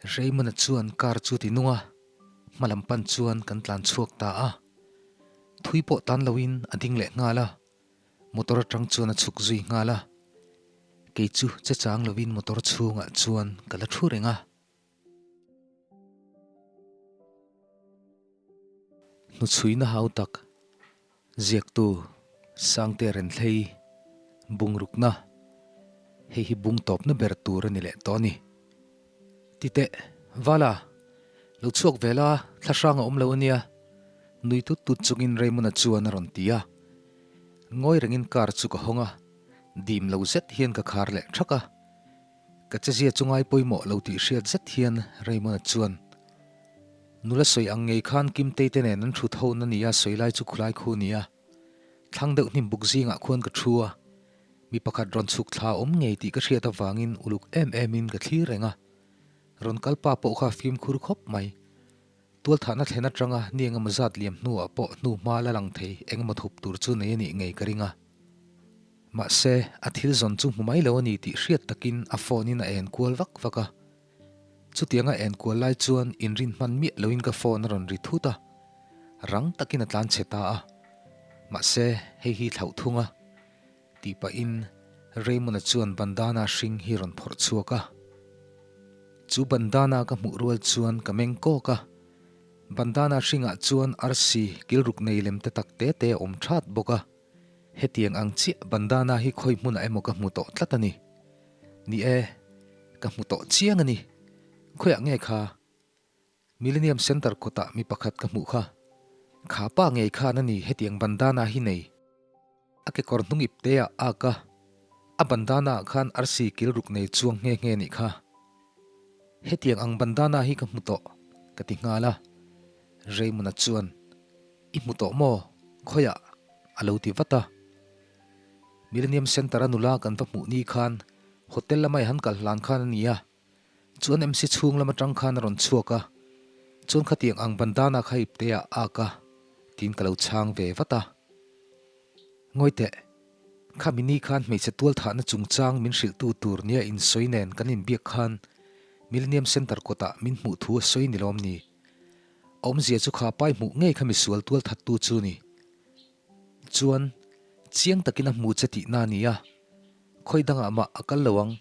Raymond-a chuan car chu ti nung a, hma lam pan chuan kan tlan chhuak ta a. Thui pawh tan loin a ding leh nghal a, motor atang chuan a chhuk zui nghal a. Kei chu che chang loin motor chhungah chuan ka la thu reng a. Hnuchhuina hau tak, ziaktu Sangte Renthlei bungrukna, hei hi bung tawpna ber tur a ni leh tawh a ni. Titeh, Vala, lo chhuak ve la, thla hrang a awm lo a nia, nui tut tut chungin Raymond-a chuan a rawn ti a. Ngawi rengin car chu ka hawng a, dim lo zet hian ka khar leh thak a. Ka chezia chu ngai pawimawh lo tih hriat zet hian Raymond-a chuan, Nula sawi ang ngei khan Kimtei te nen an thut ho na nia sawi lai chu khulai khu nia. Thlang deuh hnim buk zingah khuan ka thu a, mi pakhat rawn chhuk thla awm ngei tih ka hriat avangin uluk em emin ka thlir reng a. Rawn kal pa pawh kha fimkhur khawp mai. Tualthahna thlen atanga ni engemaw zat liam hnuah pawh hnu hma la lang thei engemaw thup tur chu nei a nih ngei ka ring a. Mahse, a thil zawn chu hmu mai lo a ni tih hriat takin a phone in a en kual vak vak a. Chutiang a en kual lai chuan inrin hman miah loin ka phone a rawn ri thut a, rang takin a tlan chhe ta a. Mahse, hei hi thlauh thung a. Tih pahin Raymond-a chuan bandana hring hi rawn phawrh chhuak a. Chu bandana ka hmuh rual chuan ka meng kawk a. Bandana hringah chuan arsi kilruk nei lem te tak te te a awm that bawk a. Hetiang ang chiah bandana hi khawi hmunah emaw ka hmu tawh tlat a ni. Ni e, ka hmu tawh chiang a ni. Khawiah nge kha? Millennium Centre kawtah mi pakhat ka hmuh kha. Kha pa ngei khan a ni hetiang bandana hi nei. A kekawr hnung ip te ah ak a, a bandana ah khan arsi kil ruk nei chuang nghe nghe nih kha. Hetiang ang bandana hi ka hmu tawh, ka ti nghal a. Raymond-a chuan, I hmu tawh maw? Khawiah? a lo ti vat a. Millennium Centre-a nula kan va hmuh ni khan hotel lama i han kal hlan khan a ni a. Chuan MC chhung lam atang khan a rawn chhuak a, chuan khatiang ang bandana kha ipte ah a ak a, tiin ka lo chhang ve vat a. Ngawi teh, khami ni khan hmeichhe tual thahna chungchang min hrilhtu tur nia insawi nen kan inbiak khan Millennium Centre kawtah min hmuh thu a sawi ni lawm ni? A awmzia chu kha pai hmuh ngei kha misual tual thattu chu ni. Chuan, chiang takin a hmu che tihna a ni a, khawi dangah mah a kal lo ang.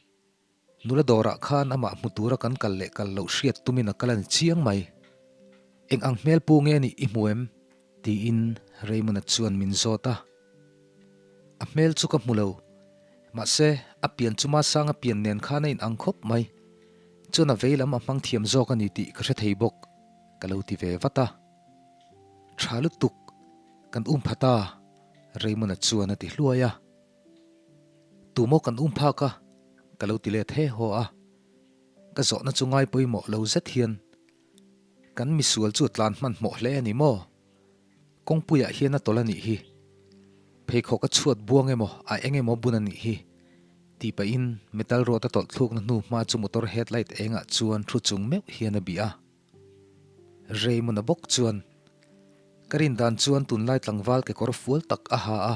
Nula dawrah khan amah hmu tura kan kal leh kal loh hriat tumin a kal a ni chiang mai. Eng ang hmel pu nge nih i hmu em? Tiin Raymond-a chuan min zawt a. A hmel chu ka hmu lo. Mahse, a pian chu Masanga pian nen khan a inang khawp mai. Chuan a vei lam a hmang thiam zawk a ni tih ka hre thei bawk, ka lo ti ve vat a. Tha lutuk, kan um pha ta, Raymond-a chuan a ti hluai a. Tumaw kan um phak a? Ka lo ti let he haw a. Ka zawhna chu ngai pawimawh lo zet hian kan misual chu a tlan hmanhmawh hle a ni maw? Kawngpuiah hian a tawlh a nih hi. Pheikhawk a chhuat buang emaw a eng emaw bun a nih hi. Tih pahin metal rod a tawlh thlukna hnu hma chu motor headlight engah chuan thu chung meuh hian a bih a. Raymond-a bawk chuan Ka rin dan chuan tunlai tlangval kekawr fual tak a ha a,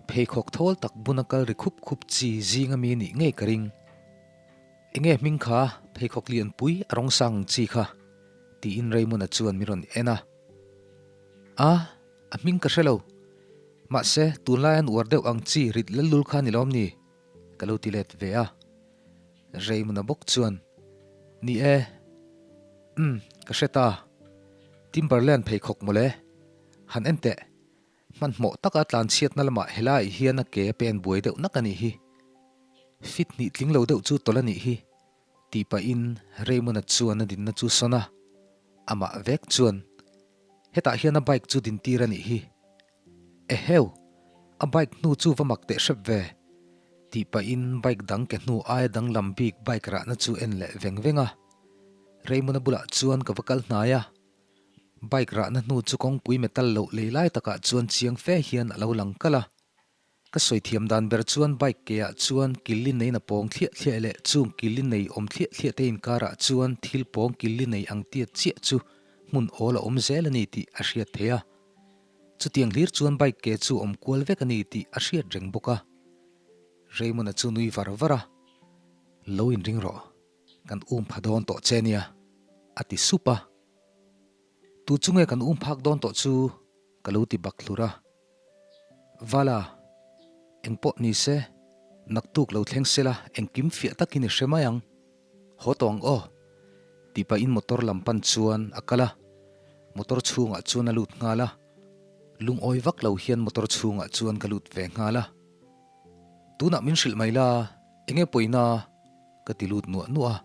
pheikhawk thawl tak buna kal ri khup khup chi zing ami nih ngei ka ring. Enge hming kha pheikhawk lianpui a rawng sang ang chi kha? tiin Raymond-a chuan min rawn en a. A, a hming ka hre lo. Mahse, tunlai an uar deuh ang chi rit lallul kha ni lawm ni? Ka lo ti let ve a. Raymond-a bawk chuan, Ni e, umm, ka hre ta. Timberland pheikhawk mawle. Han en teh. Hmanhmawh taka tlanchhiatna lamah helai hian a ke a pen buai deuh nak a nih hi. Fit hnih tling lo deuh chu tawlh a nih hi, tih pahin Raymond-a chuan a dinna chu sawn a. Amah vek chuan, Hetah hian a bike chu dintir a nih hi. Eheu! A bike hnu chu va mak teh hrep ve! Tih pahin bike dang ke hnu aia danglam bik bike rahna chu en leh veng veng a. Raymond-a bulah chuan ka va kal hnai a. Bike rahna hnu chu kawngpui metal loh lei lai takah chuan chiang fe hian a lo lang kalh a. Ka sawi thiam dan ber chuan bike ke ah chuan killi neiin a pawng thliah thliah leh chung killi nei awm thliah thliah te inkarah chuan thil pawng killi nei ang tiat chiah chu hmun awl a awm zel a ni tih a hriat theih a. Chutiang hlir chuan bike ke chu awm kual vek a ni tih a hriat reng bawk a. Raymond-a chu nui var var a, Lo inring rawh. Kan um pha dawn tawh che nia, a ti sup a. Tu chu nge kan um phak dawn tawh chu? ka lo ti bak hlur a. Vala, engpawh ni se, naktuk lo thleng sela engkim fiah takin i hre mai ang. Haw tawh ang aw, tih pahin motor lam pan chuan a kal a, motor chhungah chuan a lut nghal a. Lungawi vak lo hian motor chhungah chuan ka lut ve nghal a. Tunah min hrilh mai la, enge pawina? ka ti lut nuah nuah a.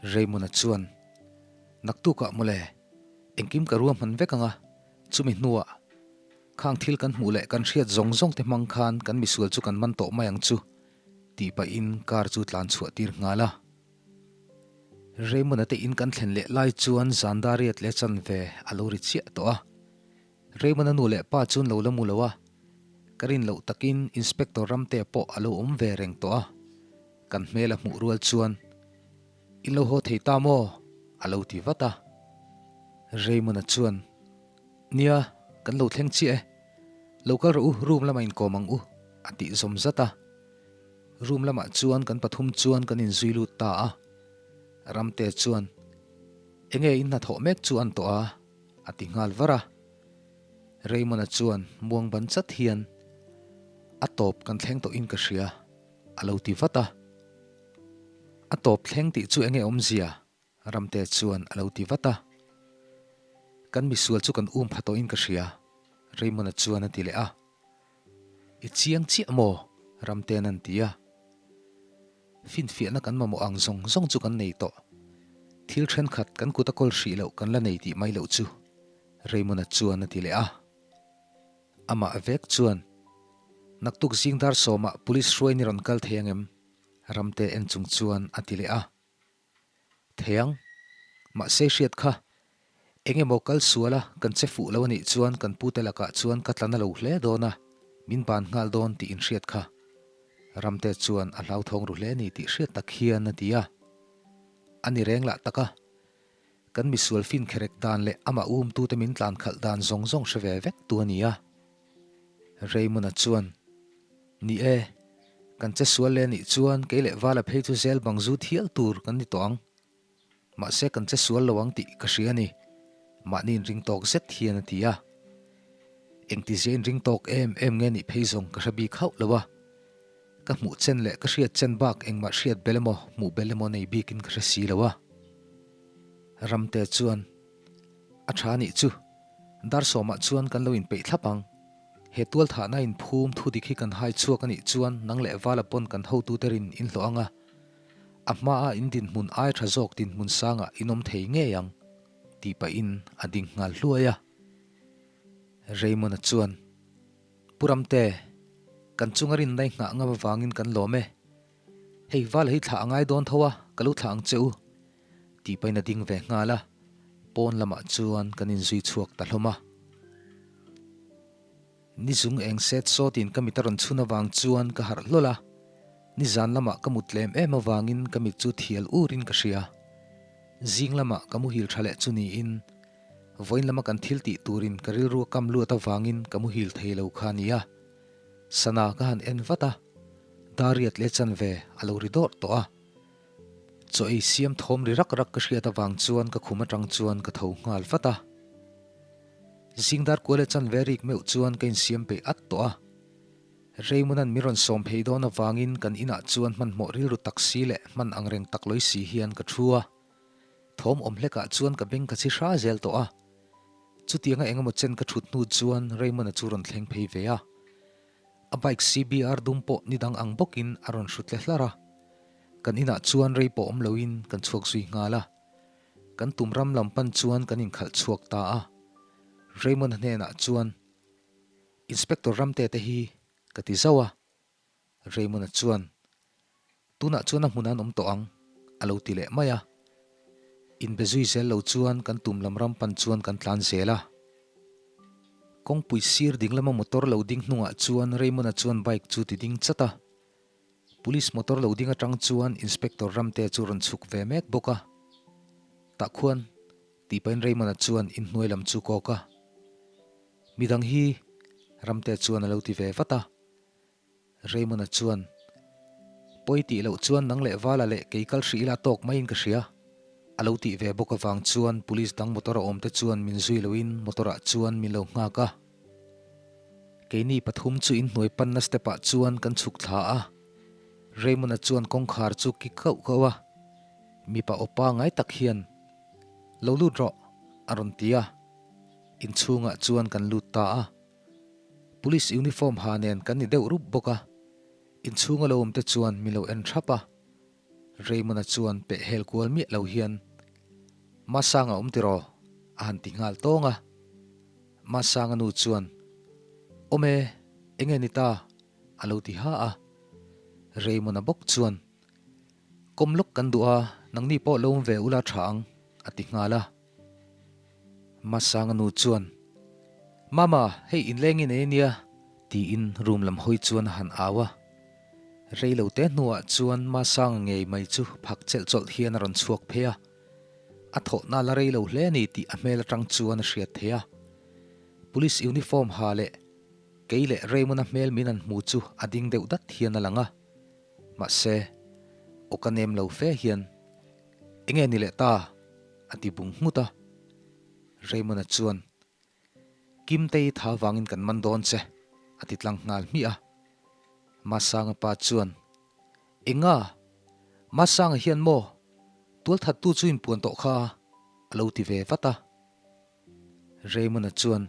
Raymond-a chuan, Naktukah mawle, engkim ka ruahman vek ang a, chumi hnuah khang thil kan hmuh leh kan hriat zawng zawng te hmang khan kan misual chu kan man tawh mai ang chu, tih pahin car chu tlan chhuah tir nghal a. Raymond-a te in kan thlen leh lai chuan zan dariat leh chanve a lo ri chiah tawh a. Raymond-a nu leh pa chu an lo la mu lo a, ka rin loh takin Inspector Ramtea pawh a lo awm ve reng tawh a, kan hmel a hmuh rual chuan, In lo haw thei ta maw? a lo ti vat a. Raymond-a chuan, Nia, kan lo thleng chiah e. Lo kal rawh u, room lamah inkawm ang u, a tih zawm zat a. Room lamah chuan kan pathum chuan kan inzui lut ta a. Ramtea chuan, Enge in hnathawh mek chu an tawh a? A ti nghal var a. Raymond-a chuan muang ban chat hian, A tawp kan thleng tawhin ka hria, a lo ti vat a. A tawp thleng tih chu enge awmzia? Ramte chuan a lo ti vat a. Kan misual chu kan um pha tawhin ka hria, Raymond-a chuan a ti leh a. I chiang chiah maw? Ramte'n an ti a. Finfiahna kan mamawh ang zawng zawng chu kan nei tawh. Thil thenkhat kan kut a kawl hrih loh kan la nei tih mai loh chu, Raymond-a chuan a ti leh a. Amah vek chuan, Naktuk zing dar sawmah police hruai ni rawn kal thei ang em? Ramte en chung chuan a ti leh a. Thei ang. Mahse hriat kha, eng emaw kal sual a kan che fuh lo a nih chuan kan pute lakah chuan ka tla na lo hle dawn a, min ban nghal dawn tih inhriat kha. Ramte chuan a hlauthawng ru hle ni tih hriat tak hian a ti a. A ni reng lah tak a, kan misual fin kherek dan leh amah umtute min tlan khalh dan zawng zawng hre ve vek tu a ni a. Raymond-a chuan, Ni e, kan che sual leh nih chuan kei leh Vala phei chu zel bang zu thial tur kan ni tawh ang. Mahse kan che sual lo ang tih ka hria a ni. Mahni inring tawk zet hian a ti a. Engtizia inring tawk em em nge nih phei zawng ka hre bik hauh lo a. Ka hmuh chen leh ka hriat chen bak engmah hriat bel emaw hmuh bel emaw nei bikin ka hre si lo a. Ramte chuan, A tha nih chu, dar sawmah chuan kan lo inpeih thlap ang. He tualthahna inphum thu dik hi kan hai chhuak a nih chuan nang leh Vala pawn kan hotute rin in hlawh ang a, a hmaa in dinhmun ai tha zawk dinhmun sangah in awm thei ngei ang, tih pahin a ding nghal hluai a. Raymond-a chuan, Pu Ramte, kan chunga rinna i nghah ngam avangin kan lawm e. Hei Vala hi thlah a ngai dawn tho a, ka lo thlah ang che u, tih pahin a ding ve nghal a, pawn lamah chuan kan inzui chhuak ta hlawm a. Ni zung eng set sawtin ka mit a rawn chhun avang chuan ka harh hlawl a, nizan lamah ka mut tlem em avangin ka mit chu thial urin ka hria. Zing lamah ka muhil tha leh chu niin, vawiin lama kan thil tih turin ka rilru a kam luat avangin ka muhil thei lo kha a ni a. Sana ka han en vat a, Dariat leh chanve a lo ri dawrh tawh a. Chaw ei siam thawm ri rak rak ka hriat avang chuan ka khum atang chuan ka tho nghal vat a. Zing dar kual leh chanve rik meuh chuan ka insiam peih at tawh a. Raymond-a'n min rawn sawm phei dawn avangin kan inah chuan hmanhmawh rilru tak si leh hman angreng tak lawi si hian ka thu a. Thawm awm hlekah chuan ka beng ka chhi hra zel tawh a. Chutianga engemaw chen ka thut hnu chuan Raymond-a chu rawn thleng phei ve a. A bike CBR dum pawh ni dang ang bawkin a rawn hrutle hlar a. Kan inah chuan rei pawh awm loin kan chhuak zui nghal a. Kan tum ram lam pan chuan kan inkhalh chhuak ta a. Raymond-a hnenah chuan, Inspector Ramte te hi ka ti zauh a. Raymond-a chuan, Tunah chuan a hmun an awm tawh ang, a lo ti leh mai a. Inbe zui zel lo chuan kan tum lam ram pan chuan kan tlan zel a. Kawngpui sir ding lama motor lo ding hnungah chuan Raymond-a chuan bike chu ti ding chat a. Police motor lo ding atang chuan Inspector Ramte chu rawn chhuk ve mek bawk a. Tah khuan, tih pahin Raymond-a chuan inhnuai lam chu kawk a. Midang hi, Ramte chuan a lo ti ve vat a. Raymond-a chuan, Pawi tih loh chuan nang leh Vala leh kei kal hrih ila tawk maiin ka hria. A lo tih ve bawk avang chuan police dang motor a awm te chuan min zui loin motor ah chuan min lo nghak a. Keini pathum chu inhnuai panna step ah chuan kan chhuk thla a. Raymond-a chuan kawngkhar chu kik kauh kauh a. Mipa aw pangai tak hian, Lo lut rawh, a rawn ti a. Inchhungah chuan kan lut ta a. Police uniform ha nen kan ni deuh rup bawk a. Inchhunga lo awmte chuan min lo en thap a. Raymond-a chuan peh hel kual miah lo hian, Masanga awm tiraw? a han ti nghal tawng a. Masanga nu chuan, Awm e, enge ni ta? a lo ti ha a. Raymond-a bawk chuan, Kawm lawk kan duh a, nangni pawh lo awm ve ula tha ang, a ti nghal a. Masanga nu chuan, Mama, hei inleng i nei ania, tiin room lam hawi chuan a han au a. Rei lo te hnuah chuan Masanga ngei mai chu phak chelh chawlh hian a rawn chhuak phei a. A thawhna la rei lo hle a ni tih a hmel atang chuan a hriat theih a. Police uniform ha leh kei leh Raymond-a hmel min han hmu chu a ding deuh dat hian a lang a. Mahse, aw ka nem lo fe hian, Enge ni leh ta? a ti bung nghut a. Raymond-a chuan, Kimtei tha vangin kan man dawn che, a ti tlang nghal hmiah a. Masanga pa chuan, Enga? Masanga hian maw? Tualthattu chu inpuan tawh kha, a lo ti ve vat a. Raymond-a chuan,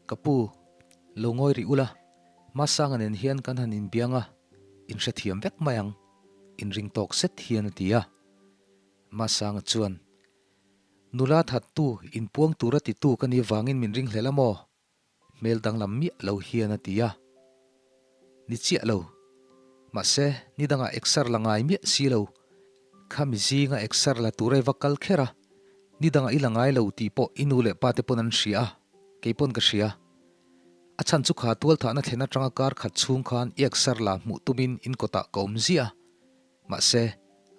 Ka pu, lo ngawi rih ula, Masanga nen hian kan han inbiang a, in hrethiam vek mai ang, inring tawk zet hian a ti a. Masanga chuan, Nula thattu, inpuang tura titu ka nih vangin min ringhlel a maw? Hmel danglam miah lo hian a ti a. Ni chiah lo. Mahse, ni dangah exer la ngai miah si lo. Khami zinga exer la tur ai va kal kher a, ni dangah i la ngai lo tih pawh i nu leh pa te pawn an hria a, kei pawn ka hria. A chhan chu kha tualthahna thlen atanga kar khat chhung khan i exer la hmuh tumin in kawtah ka awm ziah a. Mahse,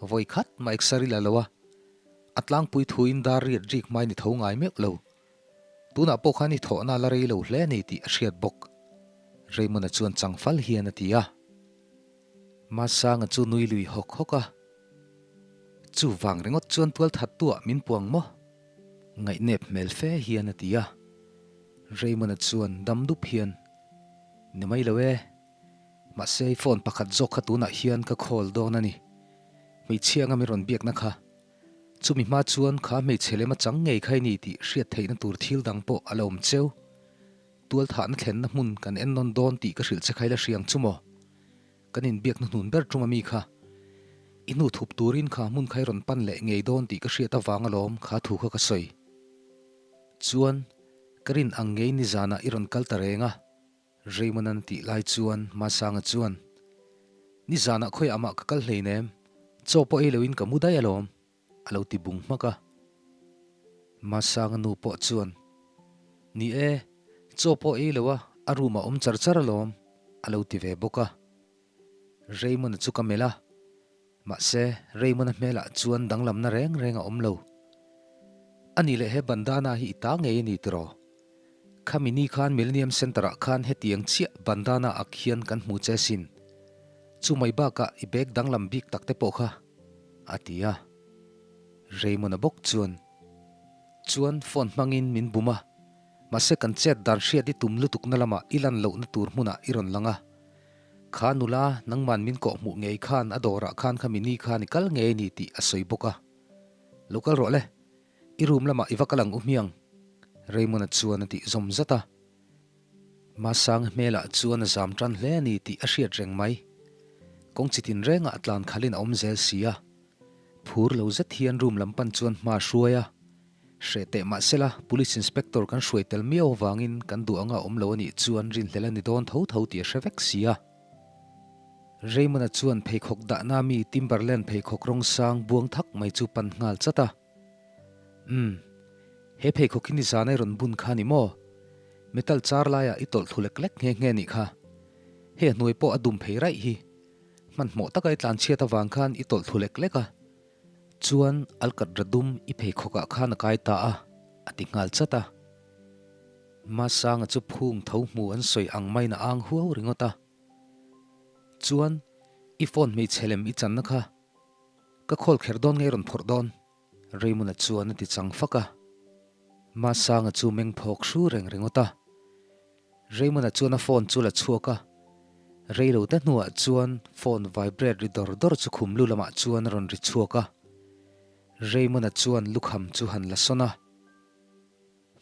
vawi khat mah exer i la lo a, a tlangpui thuin dar riat rik hmai ni tho ngai meuh lo. Tunah pawh khan i thawhna la rei lo hle a ni tih a hriat bawk. Raymond-a chuan changfal hian a ti a. Masanga chu nui lui hawk hawk a. Chuvang ringawt chuan tualthattuah min puang maw? Ngaihnep hmel fe hian a ti a. Raymond-a chuan dam dup hian, Ni mai lo e. Mahse i phone pakhat zawk kha tunah hian ka call dawn a ni. Hmeichhia anga min rawn biakna kha. Chumi hma chuan kha hmeichhe lem a chang ngei kha i ni tih hriat theihna tur thil dang pawh a la awm cheu. Tualthahna thlenna hmun kan en nawn dawn tih ka hrilh che kha i la hriang chu maw? Kan inbiakna hnun ber tum ami kha. I hnu thup turin kha hmun kha i rawn pan leh ngei dawn tih ka hriat avang alawm kha thu kha ka sawi. Chuan, ka rin ang ngei nizanah i rawn kal ta reng a. Raymond-an tih lai chuan Masanga chuan, Nizanah khawiah mah ka kal hleinem, chaw pawh ei loin ka mu daih alawm, a lo ti bung hmak a. Masanga nu pawh chuan, Ni e, chaw pawh ei lo a, a room ah awm char char alawm, a lo ti ve bawk a. Raymond-a chu ka melh a, mahse Raymond-a hmelah chuan danglamna reng reng a awm lo. A nih leh he bandana hi i ta ngei a ni tiraw? Khami ni khan Millennium Centre ah khan hetiang chiah bandana ak hian kan hmu che sin. Chu mai bakah i bag danglam bik tak te pawh kha, a ti a. Raymond-a bawk chuan, Chuan phone hmangin min bum a, mahse kan chet dan hriat i tum lutukna lamah i lan lohna tur hmunah i rawn lang a. Kha nula, nangman min kawh hmuh ngei khan a dawrah khan khami ni khan i kal ngei a ni tih a sawi bawk a. Lo kal rawh le. I room lamah i va kal ang u hmiang, Raymond-a chuan a tih zawm zat a. Masang hmelah chuan a zam tan hle a ni tih a hriat reng mai. Kawng chi tin rengah tlan khalhin a awm zel si a. Phur lo zet hian room lam pan chuan hma a hruai a. Hreh teh mah sela, Police Inspector kan hruai tel miau avangin kan duh anga awm lo a nih chuan rinhlel a ni dawn tho tho tih a hre vek si a. Raymond-a chuan pheikhawk dahna mi Timberland pheikhawk rawng sang buang thak mai chu pan nghal chat a. Umm, he pheikhawk hi nizan a i rawn bun kha ni maw? Metal char laiah i tawlh thlu lek lek nghe nghe nih kha. Hei a hnuai pawh a dum phei raih hi. Hmanhmawh taka i tlanchhiat avang khan i tawlh thlu lek lek a. Chuan alkatra dum i pheikhawkah khan a kai ta a, a ti nghal chat a. Masanga chu phung tho hmu an sawi ang maiin a ang huau ringawt a. Chuan. I phone hmeichhe lem i channa kha ka call kher dawn nge i rawn phawrh dawn? Raymond-a chuan a ti chang fak a. Masanga chu meng phawk hru reng ringawt a. Raymond-a chuan a phone chu la chhuak a, reilo te hnuah chuan phone vibrate ri dawr dawr chu khum lu lamah chuan a rawn ri chhuak a. Raymond-a chuan lukham chu han la sawn a.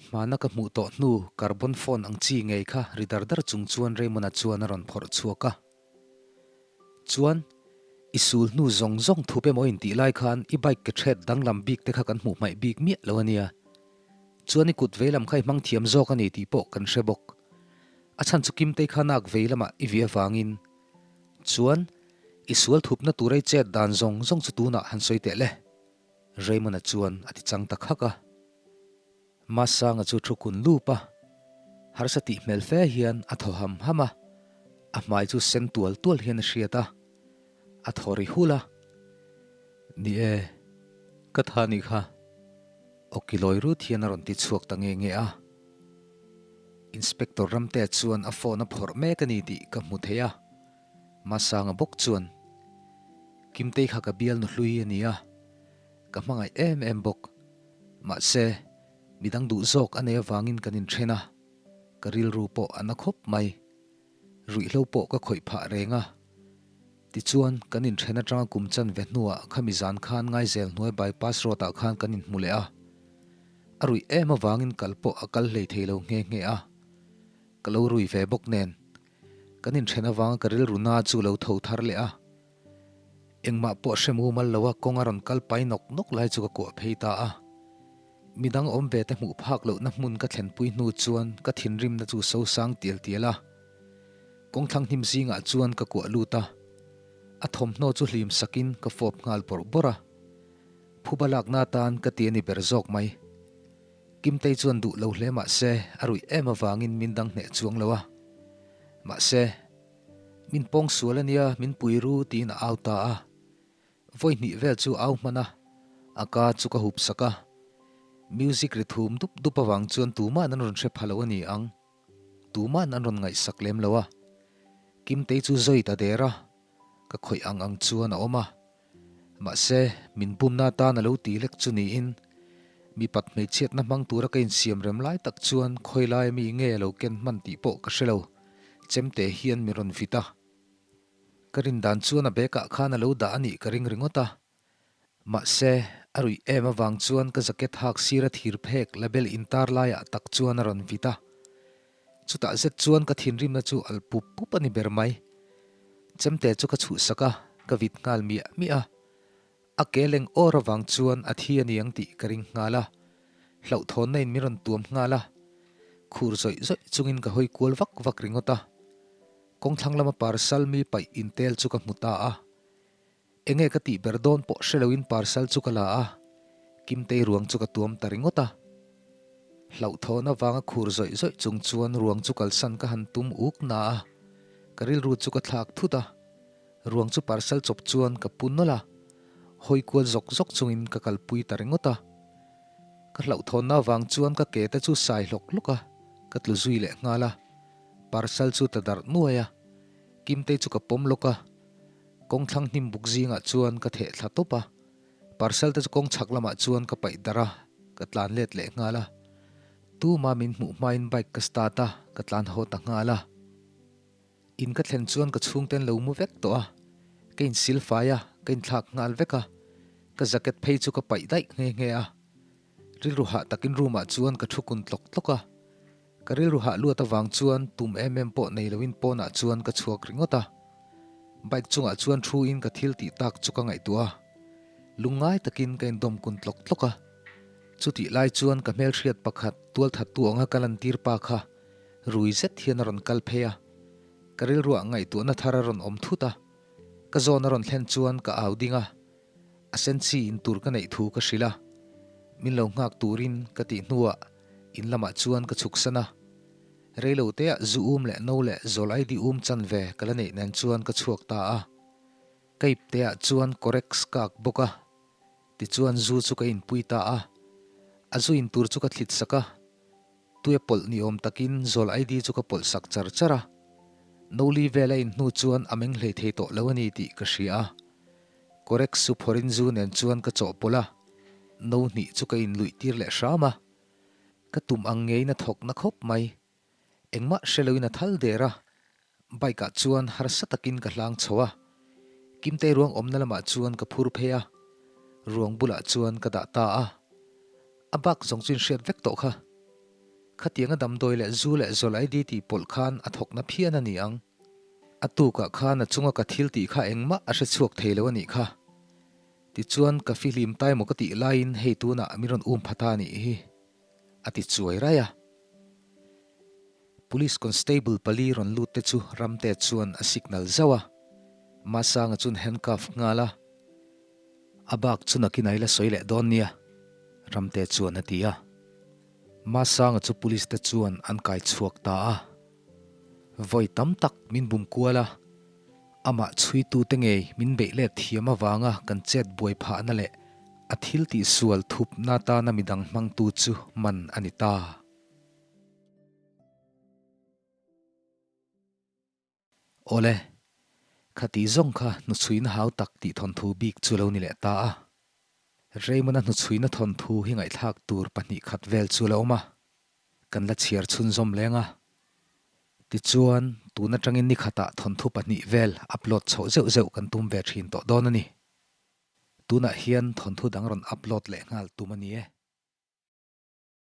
Hmana ka hmuh tawh hnu carbon phone ang chi ngei kha ri dar dar chung chuan Raymond-a chuan a rawn phawrh chhuak a. Chuan, i sul hnu zawng zawng thup emaw intih lai khan i bike ke thret danglam bik te kha kan hmuh hmaih bik miah lo a nia. Chuan i kut vei lam kha i hmang thiam zawk a ni tih pawh kan hre bawk. A chhan chu Kimtei kha nak vei lamah i vih avangin. Chuan, i sual thupna tura i chet dan zawng zawng chu tunah han sawi teh le. Raymond-a chuan a ti chang ta khak a. Masanga chu thu kun lup a, harsa tih hmel fe hian a thaw ham ham a, a hmai chu sen tual tual hian a hriat a, a thaw ri hul a. Ni e, ka tha nih kha, awki lawi rut hian a rawn ti chhuak ta nge nge a. Inspector Ramtea chuan a phone a phawrh mek a ni tih ka hmu thei a, Masanga bawk chuan, Kimtei kha ka bialnu hlui a ni a, ka hmangaih em em bawk. Mahse, midang duh zawk a nei avangin kan inthen a, ka rilru pawh a na khawp mai. Ruihhlo pawh ka khawih phah reng a. Tichuan, kan inthen atanga kum chan ve hnuah khami zan khan Ngaizel hnuai bypass road ah khan kan inhmu leh a. A ruih em avangin kal pawh a kal hlei thei lo nghe nghe a. Ka lo rui ve bawk nen, kan inthen avanga ka rilru na chu lo tho thar leh a. Engmah pawh hre mumal lo a kawng a rawn kal pai nawk nawk lai chu ka kuah phei ta a. Midang awm ve te hmuh phak lohna hmun ka thlenpui hnu chuan ka thinrimna chu so sang tial tial a. Kawngthlang hnim zingah chuan ka kuah lut a. A thawmhnaw chu hlim sakin ka fawp nghal bawrh bawrh a. Phuba lakna atan ka ti a ni ber zawk mai. Kimtei chuan duh lo hle mah se a ruih em avangin min dang hneh chuang lo a. Mahse. Min pawng sual a nia, min pui ru tiin a au ta a. Vawi hnih vel chu au hman a, a ka chu ka hup sak a. Music ri thum dup dup avang chuan tuma'n an rawn hre pha lo a ni ang. Tuma'n an rawn ngaihsak lem lo a. Kimtei chu zawi ta der a, ka khawih ang ang chuan a awm a. Mahse, min bumna atan a lo ti lek chu niin, mipat hmeichhiatna hmang tura ka insiam rem lai tak chuan khawi laia mi nge a lo ken hman tih pawh ka hre lo, chemte hian min rawn vit a. Ka rin dan chuan a bag ah khan a lo dah a nih ka ring ringawt a. Mahse, a ruih em avang chuan ka jacket hak sira thir phek label intar laiah tak chuan a rawn vit a. Chutah zet chuan ka thinrimna chu al pup pup a ni ber mai. Chemte chu ka chhuhsak a, ka vit nghal miah miah a. A ke leng awr avang chuan a thi a ni ang tih ka ring nghal a. Hlauhthawnna in min rawn tuam nghal a. Khur zawih zawih chungin ka hawi kual vak vak ringawt a. Kawngthlang lama parcel mi paih intel chu ka hmu ta a. Enge ka tih ber dawn pawh hre loin parcel chu ka la a, Kimtei ruang chu ka tuam ta ringawt a. Hlauhthawn avanga khur zawih zawih chung chuan ruang chu kalsan ka han tum uk na a, ka rilru chu ka thlak thut a. Ruang chu parcel chawp chuan ka pu nawlh a, hawi kual zawk zawk chungin ka kalpui ta ringawt a. Ka hlauhthawnna avang chuan ka ke te chu sai hlawk hlawk a, ka tlu zui leh nghal a. Parcel chu ta darh nuai a, Kimtei chu ka pawm lawk a. Kawngthlang hnim buk zingah chuan ka theh thla tawp a, parcel te chu kawng chhak lamah chuan ka paih darh a, ka tlan let leh nghal a. Tuma min hmuh hmain bike ka start a, ka tlan haw ta nghal a. In ka thlen chuan ka chhungte an lo mu vek tawh a, ka insil fai a, ka inthlak nghal vek a, ka jacket phei chu ka paih daih nghe nghe a. Rilru hah takin room ah chuan ka thu kun tlawk tlawk a. Ka rilru hah luat avang chuan tum em em pawh nei loin pawnah chuan ka chhuak ringawt a. Bike chungah chuan thu in ka thil tih tak chu ka ngaihtuah a. Lungngai takin ka indawm kun tlawk tlawk a. Chutih lai chuan ka hmelhriat pakhat tualthattu anga ka lantir pa kha rui zet hian a rawn kal phei a. Ka rilruah ngaihtuahna thar a rawn awm thut a. Ka zawn a rawn thlen chuan ka au ding a. A senchi in tur ka neih thu ka hrilh a, min lo nghak turin ka tih hnuah in lamah chuan ka chhuksan a. Reilo teah zu um leh no leh zawl ID um chan ve ka la neih nen chuan ka chhuak ta a. Ka ip teah chuan Corex ka ak bawk a, tichuan zu chu ka inpui ta a. A zu in tur chu ka thlit sak a, Tuia pawlh ni awm takin zawl ID chu ka pawlh sak char char a. No li vel a in hnu chuan a meng hlei thei tawh lo a ni tih ka hria a. Correct su phawrhin zu nen chuan ka chawhpawlh a, no hnih chu ka inluih tir leh hram a. Ka tum ang ngeiin a thawk na khawp mai. Engmah hre loin a thal der a, bike ah chuan harsa takin ka hlang chho a. Kimtei ruang awmna lamah chuan ka phur phei a, ruang bulah chuan ka dah ta a. A bak zawng chu inhriat vek tawh kha. Khatianga damdawi leh zu leh zawl ID tih pawlh khan a thawkna phian a ni ang. A tukah khan a chunga ka thil tih kha engmah a hre chhuak thei lo a nih kha. Tichuan ka fihlim tai maw ka tih laiin hei tunah min rawn um pha ta a nih hi. A ti chuai raih a. Police constable pali rawn lut te chu Ramte chuan a signal zauh a. Masanga chuan handcuff nghal a. A bak chu nakin a ila sawi leh dawn nia, Ramte chuan a ti a. Masanga chu police te chuan an kai chhuak ta a. Vawi tam tak min bum kual a, amah chhuitute ngei min beih let thiam avanga kan chet buai phahna leh a thil tihsual thupna atana midang hmangtu chu man a ni ta. Awle, khati zawng kha hnuchhuina hau tak tih thawnthu bik chu lo ni leh ta a. Raymond-a hnuchhuina thawnthu hi ngaihthlak tur 2 khat vel chu la awm a, kan la chhiar chhunzawm leng a. Tichuan, tun atangin ni khatah thawnthu pahnih vel upload chhoh zeuh zeuh kan tum ve thin tawh dawn a ni. Tunah hian thawnthu dang rawn upload leh nghal tum a ni e.